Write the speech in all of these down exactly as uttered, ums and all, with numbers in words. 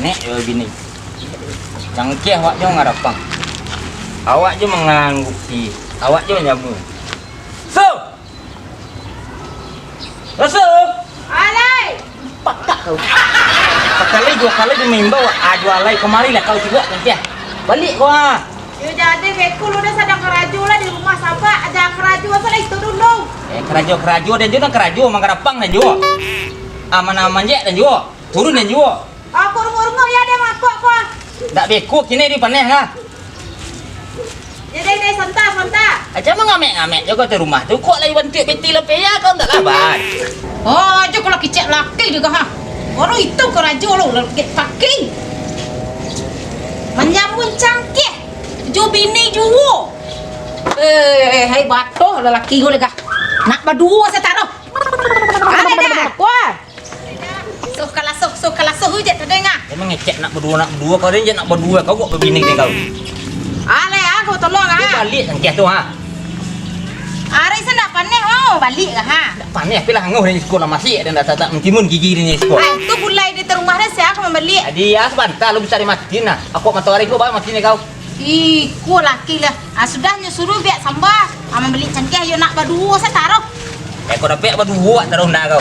Nek, yo bini. Cangkiah awak jo mangarapang. Awak jo mangangguki. Awak jo manyamu. So! Rasul! Alai! Pakak kau. Sakali duo kali diimbau, ah, juo alai, kamarilah kau juo, Cangkiah. Baliak kau, ah. Yo jadi, beko lu dah sadang karajo lah di rumah, sabak aja karajo, asal itu dulu. Eh, karajo-karajo, den juo nan karajo, mangarapang den juo. Aman-aman je den juo. Turun den juo. Aku rungok-rungok ya, dia mangkok kau. Ndak beko kini di paneh lah. Jadi, deh, santa, santa. Aja mangamek-ngamek jo kau di rumah tu. Kok lai bantuak beti lapeh ya kau ndak laban. Oh, aja kalau kicek laki juga, ha. Baru itu karajo lo, lagi paki. Manyamun Cangkiah. Jo bini juo. Eh, hai batoh lalaki ko lega. Nak baduo sataruh. Ada dah. Wah. Soh kalah soh, soh kalah soh, ujak tadanga. Emang ngecek nak baduo, nak baduo, kau ni je nak baduo, kau buat babini ni kau. Alai, ah, kau tolong, ah. Kau baliak Cangkiah tu, ha. Ari se ndak paneh, oh, baliak lah, ha. Ndak paneh, tapi lah anguh dari sekolah masih, ada ndak tak mentimun gigi dari sekolah. Ai, tu gulai di rumah dah, sia aku mambaliak. Jadi, ya, sabanta lu bisa dimatiin, nah. Aku matahari kau baru mati ni kau. Iko laki lah. Ah, sudah nyo suruh biak samba. Ah, mambali Cangkiah yo nak baduo sataruh. Eh, kau dapek baduo taruh ndak kau?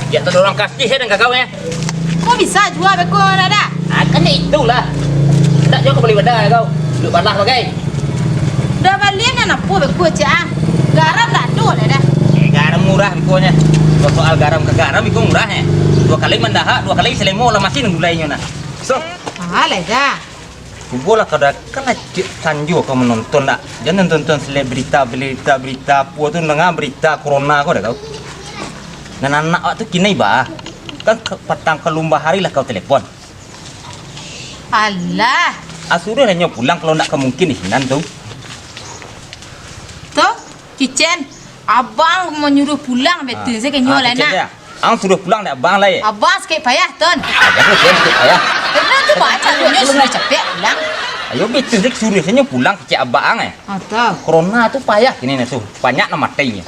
Biak tadorong kasih ya dengan kau ya. Kok bisa jua beko dah dah? Ah, kan ya itulah. Ndak jua kau bali badai kau. Duk balah bagai. Dah balian nan apo beko cek ah. Garam ndak ado lah dah. Eh, garam murah beko nya. Soal garam ka garam iko murah ya. Duo kali mandahak, duo kali salemo lah masih gulai nyo nah. So. Ah, lah dah. Cubolah kau dah, kan lah ciek sanjo kau manonton dak? Jan nonton-nonton selebrita, berita-berita apo tu, danga berita corona kau dah kau. Nan anak awak tu kinai ba. Kan ka-, patang ka lumbah hari lah kau telepon. Alah. Ah, suruah lah nyo pulang kalau ndak ka mungkin di sinan tu. Tu, Cicen, abang manyuruah pulang, betul se kenyo lah nak. Ang suruah pulang dek abang lai. Abang sakik payah, Ton. Abang tu sakik payah. Karena tu baca nyo suruah capek pulang. Ayo, betul se suruah se nyo pulang kecek abang ang, eh. Ah, tu. Corona tu payah kini nah tu. Banyak nan matinyo.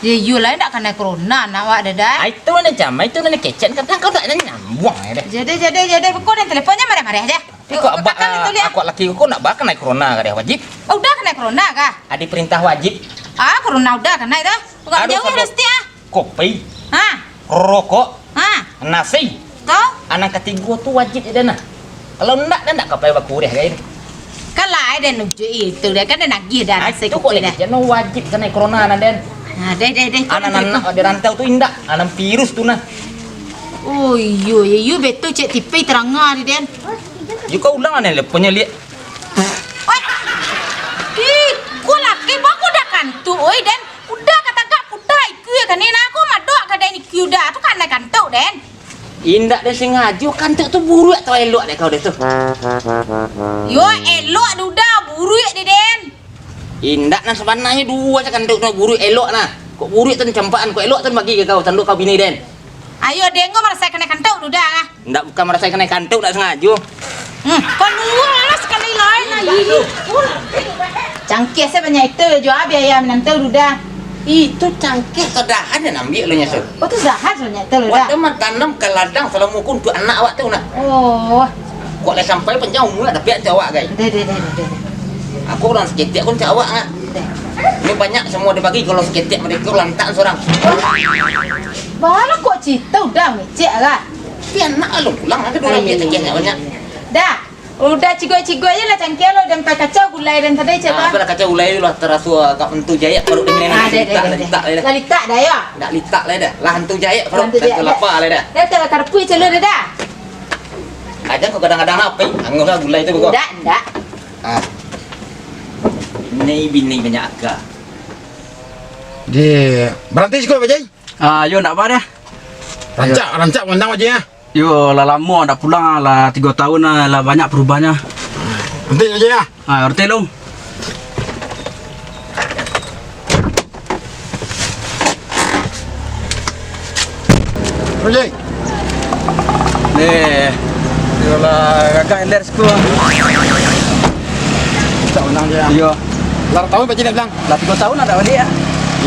Ya, iyo lah, ndak kanai corona nak awak dah, dah. Ah, itu nan camai, itu nan kecek, kadang kau ndak nyambuang, eh, deh. Jadi, jadi, jadi, kau dan teleponnya marah-marah aja. Tapi kau abang, ah, aku laki kau ndak bakanai corona kah deh, wajib? Oh, udah kanai corona kah? Adi perintah wajib. Ah, corona udah kanai dah. Bukan jauh dah setiap. Kopi. Ha? Rokok. Ha? Nasi. Tu? Anang katigo tu wajib je, nah. Kalau ndak, dah ndak kapai bakureh, kan? Kan lai den ujuik itu, den kan den agiah dah. Ah, nasi itu kok kopi lagi dah. Jan wajib kanai corona, nah, den. Nah, deh, deh, deh. Anak-anak di rantau tu indak, anak virus tu, nah. Oh, iyo, iyo, iyo, betul, cek T V teranga di den. Yo, kau ulang lah, den, leponnya, liak. Oi. Ih, kau laki, bako dah kantuk, oi, den. Udah ka tagak, puta ikua kanai nah, aku madok ka den ikua udah, tu kanai kantuk, den. Indak den sengajo, kantuk tu buruak atau elok dek kau deh tu? Yo, elok duda, buruak deh, den. Indak, nan sabananyo duo se kantuk tu, buruak elok nah. Kok buruak tu campakan, kok elok tu bagi ka kau, tando kau bini den. Ayo, den, kau marasai kanai kantuk duda, ah. Ndak, bukan marasai kanai kantuk, ndak sangajo. Hmm, kalua lah sakali lain lah, ih. Cangkeh se banyak itu, jua biaya minantu duda. Itu cangkeh tadahan nan ambiak lo nyo tu. Oh, tu dahan sabanyak itu lo, Da? Wak tu mantanam ka ladang salamo ko untuak anak awak tu nah. Oh. Kok lah sampai panjang umua, tapi ati awak, gai. Deh, deh, deh, deh, deh. Aku urang saketek ko untuak awak, ngah. Deh. Ini banyak samo dibagi, kalau saketek mereka lantak surang. Baa kok cito udah mecek lah. Tapi anak alun pulang, ada dua lagi cekehnya banyak. Da, udah cigok-cigok je lah cangkia lo, dan pakai kacau gulai dan tadi cek. Ah, apalah kacau gulai lo, taraso agak mentu jayek, parut dengan. Ah, deh, deh, litak, deh, litak, deh. Lah litak dah, ya? Ndak litak lah dah. Lah hantu jayek, parut hantu dan jayek, kelapa lah dah. Dah, dah, karpui celo dah, dah. Aja kok kadang-kadang apa, anggap lah gulai tu kok. Ndak, ndak. Ah. Ini bini banyak akal. Di, berhenti sikit, Pak Jai. Ah, yo, ndak apa dah. Rancak, rancak pandang Pak Jai, ya. Yo, lah lamo ndak pulang, lah tigo tahun lah, lah banyak perubahannya. Berhenti Pak Jai, ya. Ah, berhenti lu. Pak Jai. Nih. Yolah, kakak Ender. Ko. Tak menang je. Iyo. Lah tahun Pak Cik nak bilang? Lah tigo tahun lah ndak baliak ah.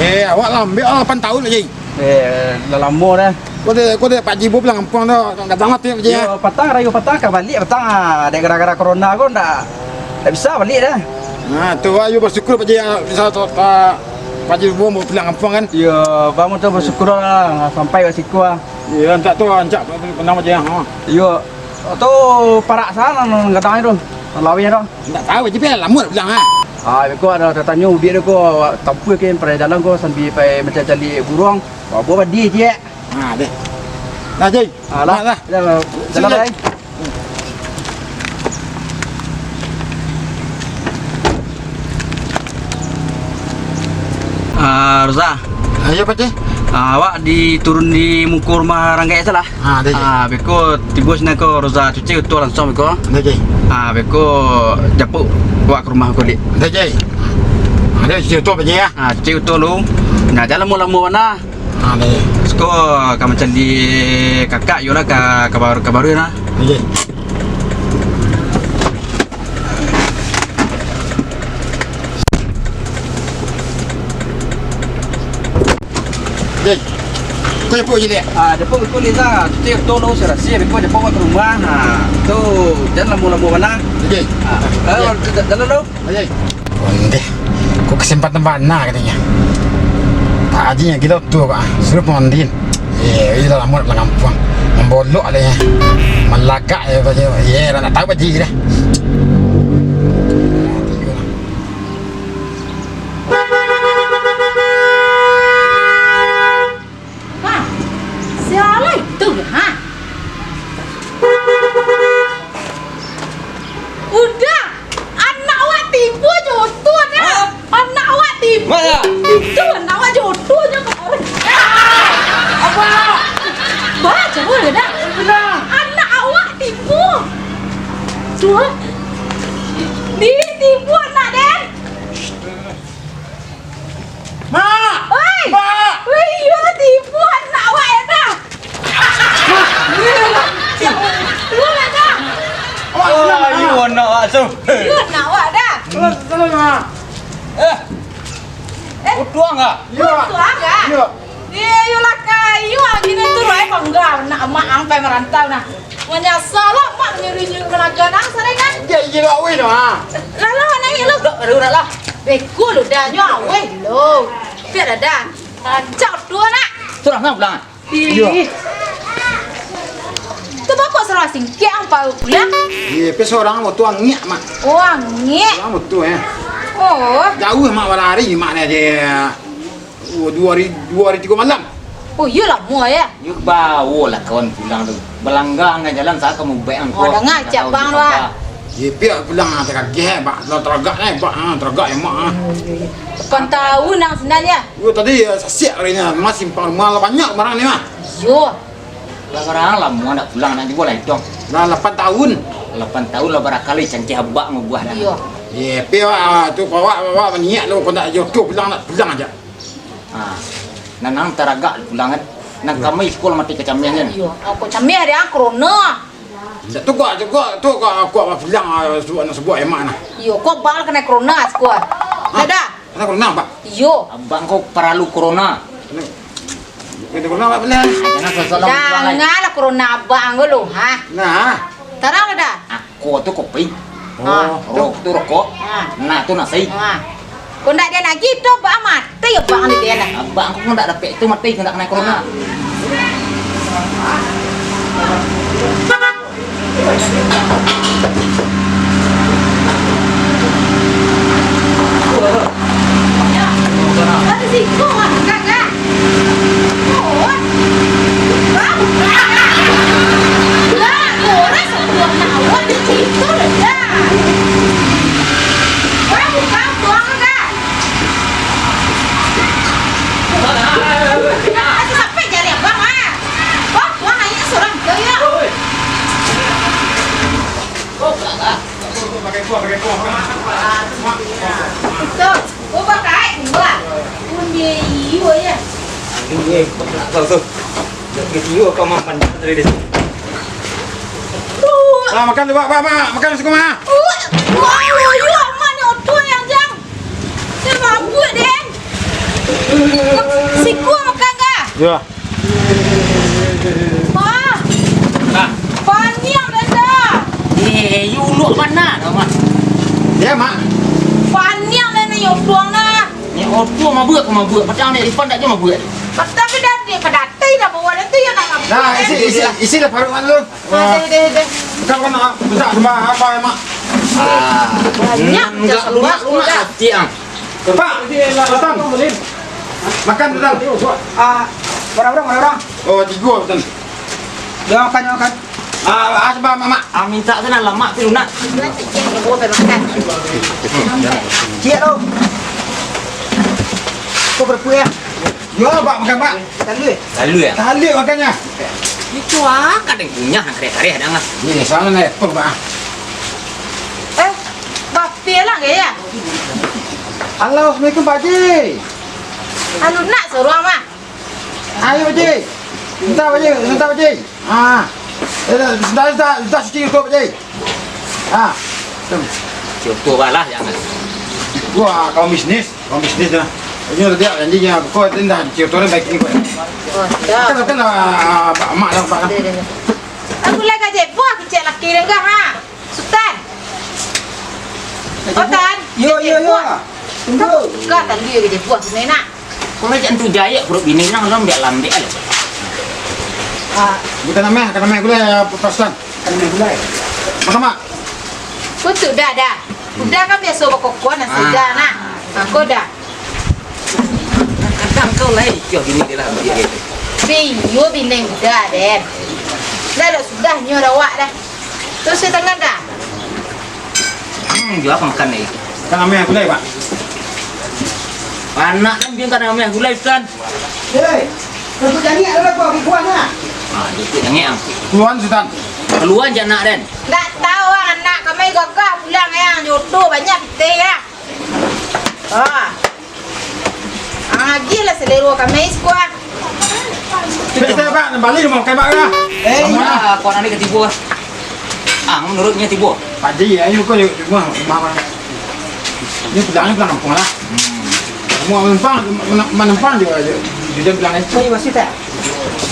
Eh, awak lah ambiak lah lapan tahun lagi. Eh, lah lamo dah. Ko dek, ko dek Pak Ji bo pulang kampuang tu, gadang mati Pak Ji, Yo, ah. Patang, rayo patang ka baliak patang, ah. Dek gara-gara corona ko ndak, ndak bisa baliak dah. Nah, tu ayo bersyukur Pak Ji, ah, bisa tu, ah, Pak Ji bo pulang kampuang kan. Yo, bang tu bersyukur lah, sampai ka siko, ah. Yo, antak tu, antak pernah Pak Ji, ah. Yo, tu parak sana nan gadang tu, nan laweh tu. Ndak tahu, Pak Ji, pi lamo ndak pulang, ah. Ah, beko ado tatanyo ubik tu ko, tampua ke pai jalan ko sambil pai mancaliak buruang. Wah, buah badi ciek. Ha, deh. Nah, Jai. Alah. Nah, nah. Dah, dah. Sini, Jai. Ah, Roza. Ayo, Pak Cik. Ah, awak diturun di muko rumah Ranggaik salah. Ha, deh, Jai. Ah, beko tibo sinan ko Roza cuci utuh langsung beko. Deh, Jai. Ah, beko japuik awak ka rumah ko, Dik. Deh, Jai. Ha, deh, cuci utuh, Pak Cik, ya. Ah, cuci utuh lu. Nah, jan lamo-lamo bana. Ha, deh. Siko ka mancaliak kakak, iyolah ka, ka baru, ka baru nah. Deh, Jai. Jai, kau japuik Jai, Lik? Ah, japuik beko Liza. Tu, tu, tu, sarasi, beko japuik awak ka rumah. Ha, tu, jan lamo-lamo bana. Jai. Ah, eh, Jai. Jalan dulu. Jai. Ondeh, kok kesempatan bana katonyo. Pak Haji nan gilo tu, Pak. Suruh pangondin. Eh, iyo lah, lamo nak pulang kampuang. Mambolok lah, yo. Malagak, yo, Pak Haji. Yo, lah nak tahu Pak Haji dah. Ha, sialah itu, ha? Uda, anak awak tibo jo oto, nah. Ha? Anak awak tibo. Mana? Itu anak awak jo oto nyo kamarin. Apa? Ba, cubo lah, Da. Bana. Anak awak tibo. Tu, ha? Di, tibo anak den. Mak! Oi! Mak! Oi, iyo, tibo anak awak, yo, Da. Mak! Iyo, Da. Awak Oh, senang, iyo, Mak. Anak awak tu. Iyo, anak awak, Da. Salam, salam, Mak. Eh. Eh. Utuang ka? Iyo, Mak. Utuang ka? Iyo. Iyo, iyolah, kayo, gini tu, Rai, bangga, nak mak ang pai marantau, nah. Manyasa lah, mak, manyuruah-nyuruah managa nang saringan. Iyo, iyo, aweh, no, ha. Lah, lah, naik, lah. Dah, baru nak lah. Beko lu dah, nyo aweh lu. Biar dah, dah. Rancak tu, nak. Tu lah, nak pulang, ah? Ih. Iyo. Tu bako surang singkek ang baru pulang. Iyo, tapi surang waktu angek, Mak. Oh, angek. Surang waktu, eh. Oh. Jauah, Mak, balari, Mak, ni aja. Oh, duo hari, duo hari tigo malam. Oh, iyo lamo, yo. Yo, bawolah kawan pulang tu. Balanggang ka jalan, sa ka mubaik angko. Oh, danga cak bang tu, ah. Yo, pihak pulang, ah, taragak, eh, bak. Lah taragak, eh, bak, ah, taragak, eh, mak, ah. Lapan tahun nang sinan, yo. Yo, tadi, yo, sasiak hari ni, Mas, simpang rumah lah banyak barang ni, Mas. Yo. Lah barang lamo ndak pulang, nak juo lah itu. Lah lapan tahun. Lapan tahun lah barakali cangkih abak ngubuah dah. Iyo. Yo, pihak, ah, tu, awak, awak maniak tu, kok ndak jodoh pulang, ndak pulang aja. Ha, nan, nan taragak pulang kan. Nan kami sikolah mati kacameh kan. Iyo, kok cameh ado corona. Ndak tu kok, tu kok, tu kok, kok pulang, ah, subuah, nak subuah emak nah. Iyo, kok bal kanai corona sikolah. Hah? Dadah. Kanai corona, Pak? Iyo. Abang ko paralu corona. Kanai, kanai corona, Pak, benar. Jangan salah. Janganlah corona abang ko lo, ha. Nah. Tarang lo dah. Ko tu kopi. Oh, tu rokok. Ha. Nah, tu nasi. Ha. Ko ndak ado lagi tu, abang mati abang di dia lah. Abang ko ndak dapek tu mati, ko ndak kanai corona. Pakai kuah, pakai kuah. Tuh, gua pakai kuah. Undi iyo ya. Ini, tahu tuh. Jadi iyo kau makan dari dia. Tuh. Ah, makan tu, Pak, Pak, Pak. Makan siko, Mak. Wah, iyo, aman ni oto yang jang. Saya mabuk, Den. Siko makan kah? Ya. Mak! Nah. Paniang dah dah! Eh, yu uluk bana dah, Mak. Ya, Mak. Paniang dah ni, yo puang dah. Ni oto mabuak ka mabuak, padahal ni Ipan tak je mabuak. Tapi dah ni, pada atai dah bawa dah tu, ya nak mabuak. Nah, isi, isi, isi lah paruh Mak tu. Wah. Dah, dah, dah. Bukan, bukan, Mak. Bukan, cuma apa, ya, Mak? Ah. Banyak, hmm, enggak lunak-lunak dah. Hati ang. Pak, Sultan. Makan, Sultan. Ah, berapa orang, berapa orang? Oh, tiga, Sultan. Dia makan, dia makan. Ah, ah, sebab Mak, Mak. Ah, minta tu nak lamak tu, nak. Ciek tu. Kau berapa ya? Yo, Pak, makan, Pak. Talui. Talui, ya? Talui makannya. Itu ah, kadang kunyah nak kareh-kareh dah, ah. Ni, sana naik pun, Pak. Eh, bapi lah, ya? Halo, assalamualaikum, Pak Haji. Anu, nak suruh, Mak. Ayo, Pak Haji. Sebentar, Pak Haji. Sebentar, Pak Haji. Ah. Eh, dah, dah, dah, dah, suci tu, Pak Haji. Ah. Cukup lah, jangan. Wah, kaum bisnis. Kaum bisnis dah. Ini udah dia, janji nya. Kau itu dah cuci kotoran baik ni, kau. Oh, dah. Kan, kan, ah, mak dah, mak dah. Dah, dah, dah. Aku lah gaji buah kicik laki dengah, ha. Sutan. Oh, Tan. Yo, yo, yo. Tunggu. Kau tak dia gaji buah tu, nak. Kau lah jangan tu jayek, perut bini nang, nang biar lambek lah. Ah, bukan nameh, bukan nameh gulai, Pak Sutan. Bukan nameh gulai. Makan, Mak. Kau tu dah, dah. Udah kan biasa bakokon nasi dah, nak. Ah, kau dah. Kadang kau lai, kau bini dia lah, dia gitu. Iyo, bini muda, Den. Dah, dah sudah nyo dah awak dah. Terus saya tangan dah. Hmm, jual apa makan ni? Kan ameh aku lai, Pak. Anak kan dia kan ameh aku lai, San. Hei, kau jangan ada kau di kuah nak. Ah, dia tu jangan. Keluar, Sutan. Keluar je anak, Den. Ndak tahu, ah, anak kami gagah pulang, ya. Jodoh banyak pitih, ya. Ah. Ah, agiahlah selero kami sekuah. Cek saya, Pak, balik rumah makan, Pak, lah. Eh, iya. Kau nanti ketipu, ah. Ah, menurutnya tipu. Pak Haji, ayo kau di rumah, rumah, Pak. Ini pulangnya pulang kampung lah. Hmm. Mau menumpang, mana-, menumpang juga, juga, juga pulang itu. Ini masih tak?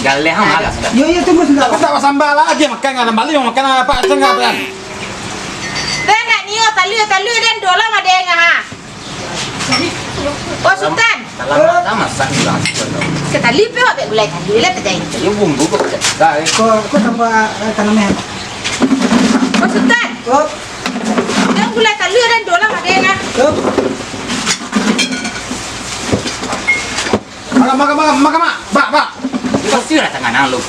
Galeh, ah, malas dah. Iya, iya, tunggu sebentar. Aku tak sambal lagi makan, nggak ada balik, mau makan apa, setengah, Pak. Dah nak nio, talui, talui, dan dolam ada yang, ha. Oh, Sutan. Kalau masak, masak juga. Sekali pe awak buat gulai talui lah tadi. Ya, bumbu kok pecah. Dah, eh. Kau, kau tambah, eh, tanam eh. Oh, Sutan. Oh. Yang gulai talui dan dolam ada yang, ah. Oh. Makan, makan, makan, makan, Mak. Bak, bak. Pasti lah tangan ang lu.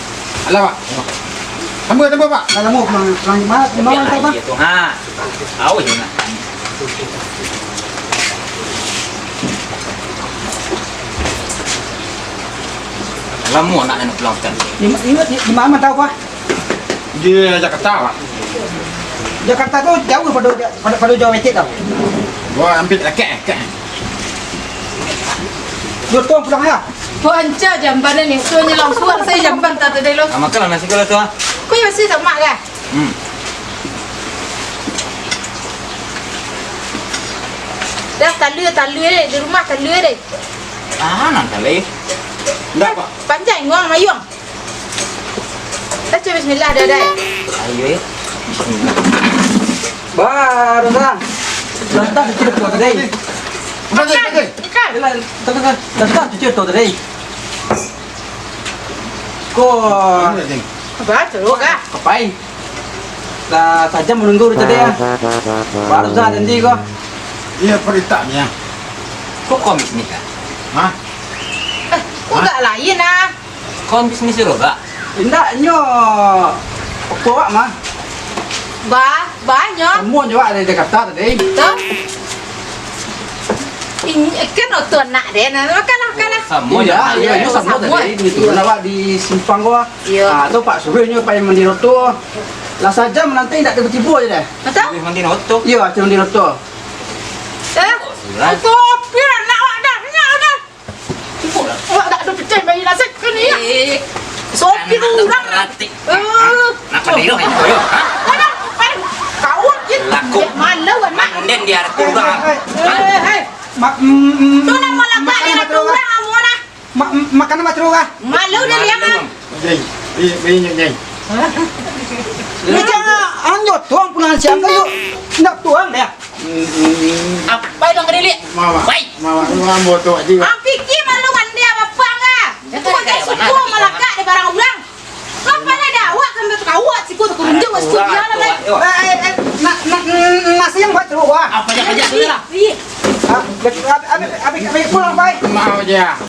Alah, Pak. Tambah, tambah, Pak. Alah, mau, mang, mang, mang, mang, Biar Pak. Iya tu, ha. Awas, nak. Lama nak, nak pulang, Ustaz. Di, di, di, di mana tahu, Pak? Di Jakarta, Pak. Jakarta tu jauh pada, pada, pada Jawa Barat tau. Wah, hampir dekat, dekat. Dua tahun pulang ya? Kau anca jamban ni, kau ni langsung saya jamban tak tadi lo. Ah, makanlah nasi kau lah tu, ah. Kau yang masih sama kah? Hmm. Dah talui, talui deh, di rumah talui deh. Ah, nan talui. Ndak, Pak. Panjang, nguang mayuang. Baca bismillah, dah, dah. Ayo, ya. Bismillah. Baru dah. Lantas cuci tu tadi. Bukan, bukan, bukan. Lantas, lantas cuci tu tadi. Ko. Apa, teruk kah? Kapai. Dah sajam menunggu dari tadi, ya. Baru dah janji ko. Iya, perintahnya. Kok komis ni, Kak? Hah? Eh, kok agak lain, ah? Kau bisnis gerobak? Indak, nyo. Apo awak mah? Ba, ba nyo. Samo jo awak dari Jakarta tadi. Tuh. Ini kan oto anak deh, nah, makanlah, makanlah. Samo jo. Iya, iya, iyo, samo samo. Tadi. Di turun awak di simpang ko. Iya. Ah, tu Pak Suruh nyo pai mandi roto. Lah sajam nanti indak tibo-tibo je deh. Betul? Suruh mandi roto. Iya, suruh mandi roto. Eh, sudah. Sopir anak awak dah, anak awak dah. Awak tak ada pecah bayi nasib kan, ya? Eh, sopir anak urang. Berarti. Eh. Nak pandai doh, ayo, ayo. Ha? Mana? Mana? Kau je. Laku. Malu, anak. Manden di arah urang. Eh, eh, eh. Ma-, mm, mm, tu nama mm, lapak di arah urang, kamu, nah. Ma-, mm, makan nama terus, ah? Malu dia, dia, ah. Malu. Bi-, bi-, nyai. Ni jangan anjo tuang pulang siang kan, yuk. Ndak tuang deh. Hmm, hmm. Apai bang kadilik? Mawa. Pai. Mawa, mawa motor aja. Ampiki malu mandi apa pang ah? Itu bagai suku malakak di barang urang. Apa lah dah awak kan betul awak siku tu kunjung siku dia lah, Pai. Eh, eh, eh, na-, na-, na-, nasi yang buat teruk, wah. Apa yang kerja tu lah? Iya. Ah, abis, abis, abis, abis pulang, Pai. Mau aja.